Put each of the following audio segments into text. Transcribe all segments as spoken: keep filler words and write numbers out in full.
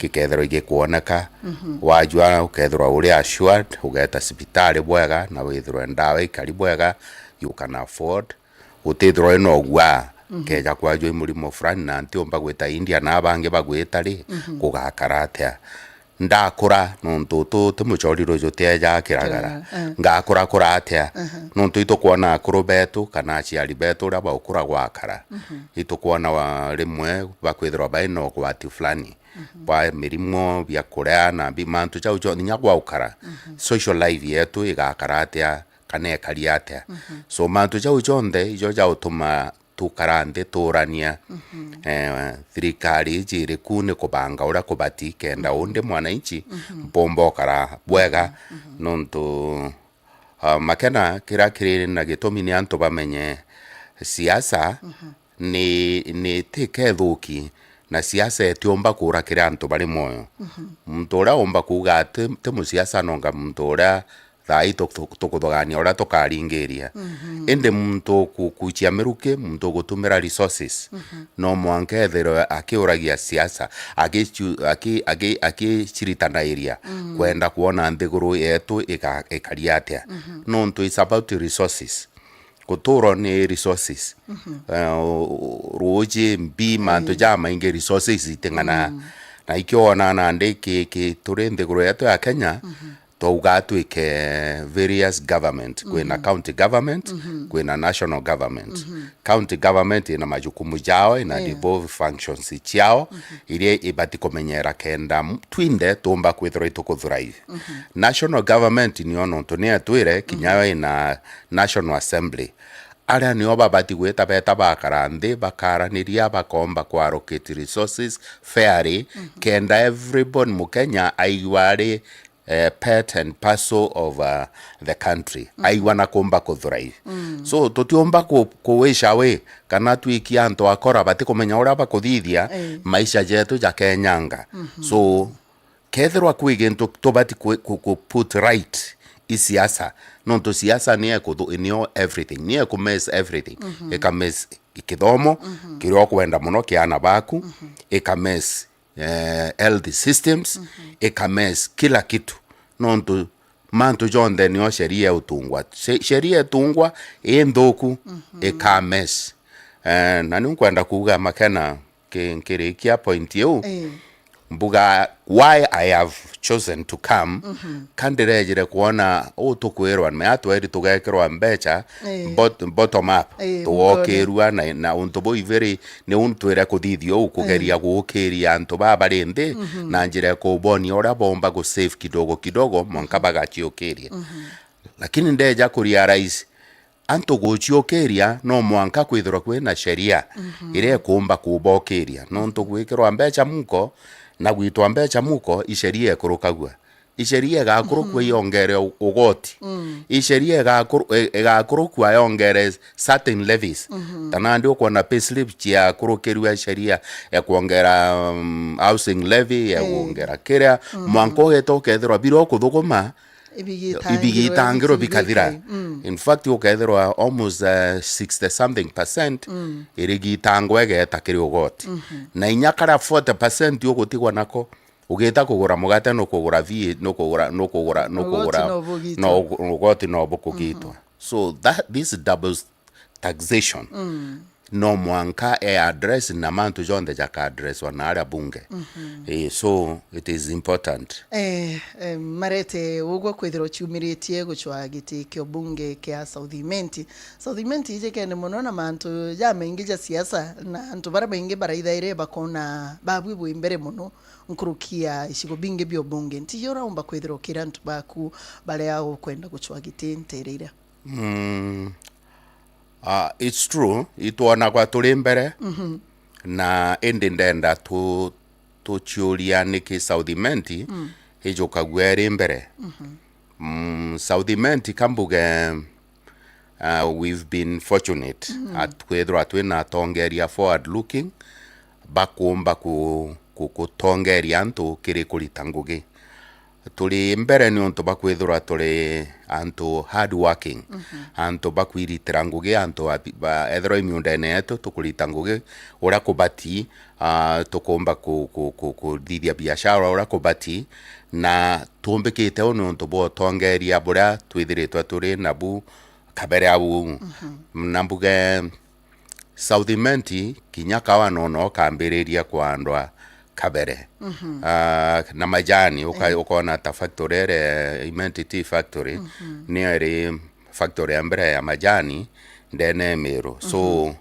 gikethirwa igikwoneka. Mhm. Wajua ukethirwa uri assured, ugeta cibitari bwega, na withirwe ndawa ikari bwega, you can afford. Utithirwa ino ugwa, mhm, keja kwajua i murimo fulani na ntiumba gwita India na abangi bagwita ri, mhm, kugakara atia? Ndakura, nontu utu ti muchoriro jutieja kiragara. Kiragara, eh. Ngakura kura atia? Aha. Nontu itukwona akuru betu kana aciari betu uria baukura gwakara. Mhm. Itukwona wa, rimwe bakwithirwa bai na ugwati fulani, mhm, bwa mirimo, bia kuria na bi-, mantu jau jonthe, inya gwa ukara. Mhm. Social life yetu igakara atia kana ikari atia? Mhm. So mantu jau jonthe ijo jautuma tukara nthi tuurania, mhm, eh, thirikari iji iriku ni kubanga uria kubati kenda, mhm, undi mwananchi, mhm, mpumba ukara bwega, mhm, mhm, nontu, ah, Makena, kiria kiri na gitumi ni antu bamenye siasa, mhm, ni, ni ti kethuki, na siasa itiumba kuura kiri antu bari mwoyo. Mhm. Muntu uria umba kuuga ati ti musiasa nonga muntu uria thaa ii tuk-, tuk-, tukuthugania uria tukaringiria. Mhm. Indi muntu ku-, kuchia miruki, muntu gutumira resources, mhm, no mwanka ethirwe akiuragia siasa, akichu-, aki-, aki-, akiciritanairia, mm, kwenda kwona nthiguru yetu ika-, ikari atia. Mhm. Nontu it's about resources. Guturwa ni resources. Mhm. Eh, u-, u-, ruuji, mbi, mantu, eh, jamaingi, resources iting'ana. Mm. Na ikio wona nandi ki, ki, turi nthiguru yetu ya Kenya, mhm, twauga twike various government. Kwina, mhm, county government, mhm, kwina national government. Mhm. County government ina majukumu jao, ina, eh, devolved functions ciao, mhm, iria ibati kumenyera kenda m-, twinthe tumba kwithirwa itukuthrive. Mhm. National government nio nontu ni etwire kinya, mhm, yo ina National Assembly. Aria nio babati gwita beta bakara nthi, bakaraniria, bakomba ku allocate resources fairly, mhm, kenda everybody Mukenya aigua ari, eh, part and parcel of, uh, the country. Mhm. Aigua na kumba ku thrive. Mm. So, tutiumba ku, ku wish away, kana twikia antu akora batikumenya uria bakuthithia, eh, maisha jetu jakenyanga. Mhm. So, kethirwa kwi gintu tubati ku, ku, ku put right i siasa, nontu siasa ni ekuthu-, nio everything, ni eku mess everything. Mhm. Ika mess kithomo, mhm, kiria ukwenda muno kia ana baku, mhm, ika mess, eh, health systems, mhm, ika mess kila kitu. Nontu mantu jonthe nio sheria eutungwa. She-, sheria etungwa i nthuku, mhm, ika mess. Eh, na niu nkwenda kuuga Makena, ki-, nkirikia point iu, eh, mbuga why I have chosen to come, mhm, ka ndirejire kwona uu tukwirwa, me atweri tugekirwa mbecha, eh, bot-, bottom up, eh, tugokirua na, na untu buu very, niu ntwire kuthithia uu kugeria, eh, guukiria antu baa bari nthi, mhm, na njira ya kubonia uria boomba gu save kidogo kidogo mwanka, mhm, bagaciukiria. Mhm. Lakini ndeja ku realize antu guciukiria no mwanka kwithirwa kwina sheria, mhm, iria ikuumba kubokiria. Nontu gwikirwa mbecha muko na gwitwa mbecha muko, i sheria ikurukagua. I sheria igakurukua, mhm, iongere u-, ugoti. Mm. I sheria igakuru-, i-, igakurukua yongere certain levies. Mhm. Ta nandi ukwona payslip ciakurukirua sheria ya kwongera, um, housing levy, ya, eh, kwongera kiria. Mhm. Mwanka ugeta ukethirwa biria ukuthuguma, ibigitangirwe, ibigitangirwo bikathira. Mm. In fact, ukethirwa almost, uh, sixty something percent, mm, irigitangwa igeta kiri ugoti. Mhm. Na inya karia forty percent ugutigwa nako, ugita kugura mugate, nukugura vi-, nukugura, nukugura, nukugura, ugoti no bugitwa, no ugu-, ugoti no bukugitwa. Mhm. So that, this doubles taxation. Mm. No mwanka e address na mantu jonthe jaka addresswa na aria bunge. Mhm. Eh, so it is important. Eh, eh, Marete, ugwe kwithirwa uciumiritie gucwa giti kia bunge kia South Imenti. South Imenti ijikene muno na mantu jamaingi ja siasa, na antu baria baingi baraithaire bakona babwi bwi mbere muno nkuruki ya icigo bingi bia ubunge. Ntiji uraumba kwithirwa ukira antu baku baria ukwenda gucwa giti ntere iria? Mm. Ah, it's true, itwonagwa turi mbere, mhm, na indi ndenda tu-, tuciuria niki South Imenti, mm, ijukagua iri mbere. Mhm. Mm, South Imenti ka mbuge, ah, we've been fortunate, mm, at kwithirwa twina atongeria forward looking, bakumba ku-, ku-, kutongeria antu kiri kurita ngugi. turi mbere niuntu bwa kwithirwa turi antu hard working, antu bakwiritira ngugi, antu ba, ba, ethirwa i miundene yetu tukurita ngugi uria kubati, ah, tukumba ku, ku, ku, kuthithia biashara uria kubati, na tumbikite uu niuntu bwa utongeria buria twithiritwe turi nabu kabere au. Na mbuge South Imenti, kinya kawa nono kambiriria kwandwa kabere. Ah, na majani, uka-, ukona ta factory ere Imenti Tea Factory, niyo iri factory ya mbere ya majani ndene ya Meru. So,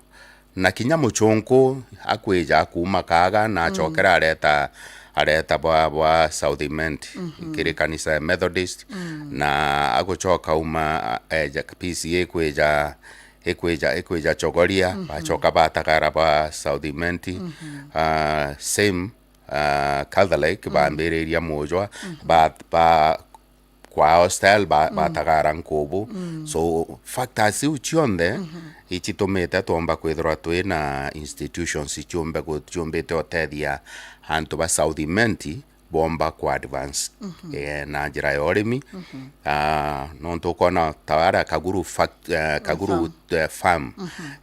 na kinya muchunku akwija kuma Kaga na achokera areta, areta bwa, bwa South Imenti kiri kanisa ya Methodist, na aguchoka uma, eja, P C A ikwija, ikwija, ikwija Chogoria, bachoka batagara bwa South Imenti. Ah, same, ah, Catholic, bambiriria mujwa, ba, ba, kwa hostel, ba, batagara nkubu. So, factors iu cionthe, ichitumite twomba kwithirwa twina institutions ciumbe gu-, ciumbite utethia antu ba South Imenti, bomba ku advance, eh, na njira ya urimi. Ah, nontu ukona ta aria Kaguru fact-, eh, Kaguru, eh, farm,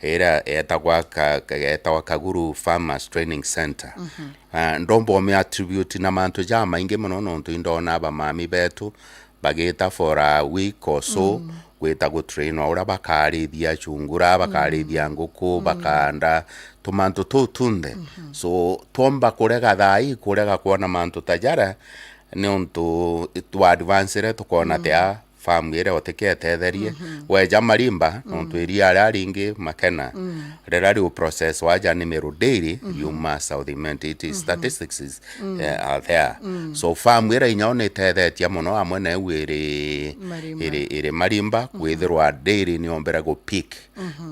iria etagwa ka-, ka-, etagwa Kaguru Farmers Training Center. Ah, ndomba umi attribute na mantu jamaingi mono, nontu indona bamami betu bagita for a week or so, gwita gutrainwa uria bakarithia chungura, bakarithia nguku, bakaanda tumantu tuu tunthe. So, twomba kurega thaa ii, kurega kwona mantu ta jaria, niuntu twa advancire tukona tia farm iria utiketetherie. Weja Marimba, nontu iria aria ringi Makena, riria riu process waja ni Meru Dairy, yuma South Imenti. It is statistics is, eh, are there. So farm iria inya ni itethetie mono amwe na iu iri, Marimba. Iri, iri Marimba, kwithirwa dairy ni ombere gu peak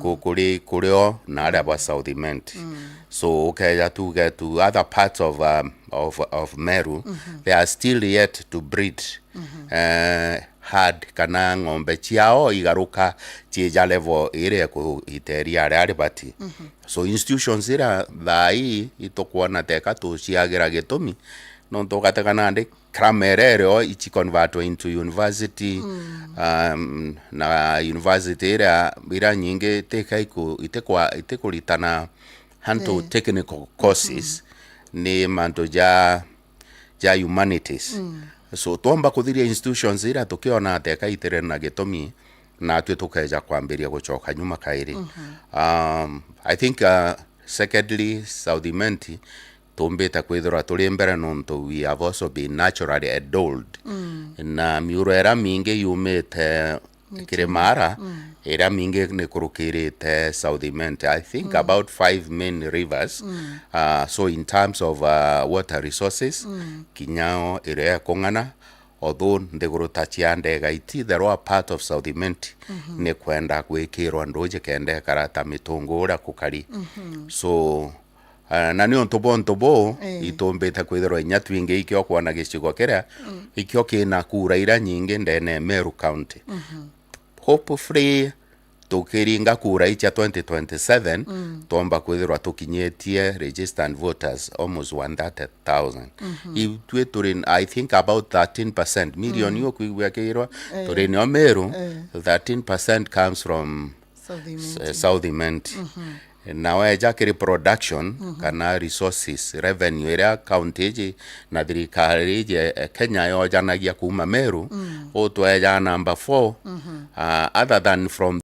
ku-, kuri, kuri o na aria bwa South Imenti. So ukeja tuge to other parts of, um, of, of Meru, they are still yet to breed, eh, herd kana ng'ombe ciao igaruka ciija level iria ikuiteria aria ari bati. So institutions iria thaa ii itukwona teka tuciagira gitumi, nontu ugategana ndi Kramerere o ichi convertwa into university, um, na university iria, iria nyingi itika iku-, itikwa-, itikuritana antu technical courses, ni mantu ja, ja humanities. So, twomba kuthiria institutions iria tukiona teka itire na gitumi, natwi tukeja kwambiria gucoka nyuma kairi. Um, I think, uh, secondly, South Imenti, tumbite kwithirwa turi mbere nontu we have also been naturally endowed na miuro iria mingi yumite kiri Mara, iria mingi ni kurukirite South Imenti. I think about five main rivers, uh, so in terms of, uh, water resources, kinya o iria ikung'ana, although nthiguru ta cia Ndega iti the lower part of South Imenti, ni kwenda gwikirwa nduji kenda ikara ta mitungu uria kukari. So, ah, na ni untu bwa untu buu, itumbite kwithirwa inya twingi ikio kwona gicigo kiria, ikio kina kura iria nyingi ndene ya Meru County. Hopefully, tukiringa kura icia twenty twenty-seven, twomba kwithirwa tukinyitie registered voters almost one thirty thousand. Itwi turi, I think, about thirteen percent, million iu kwigua kirwa, turi nio Meru, thirteen percent comes from South Imenti. S-, South Imenti. Na weja kiri production kana resources, revenue iria county iji na thirikari iji, eh, Kenya yojanagia kuma Meru, utweja number four, uh, other than from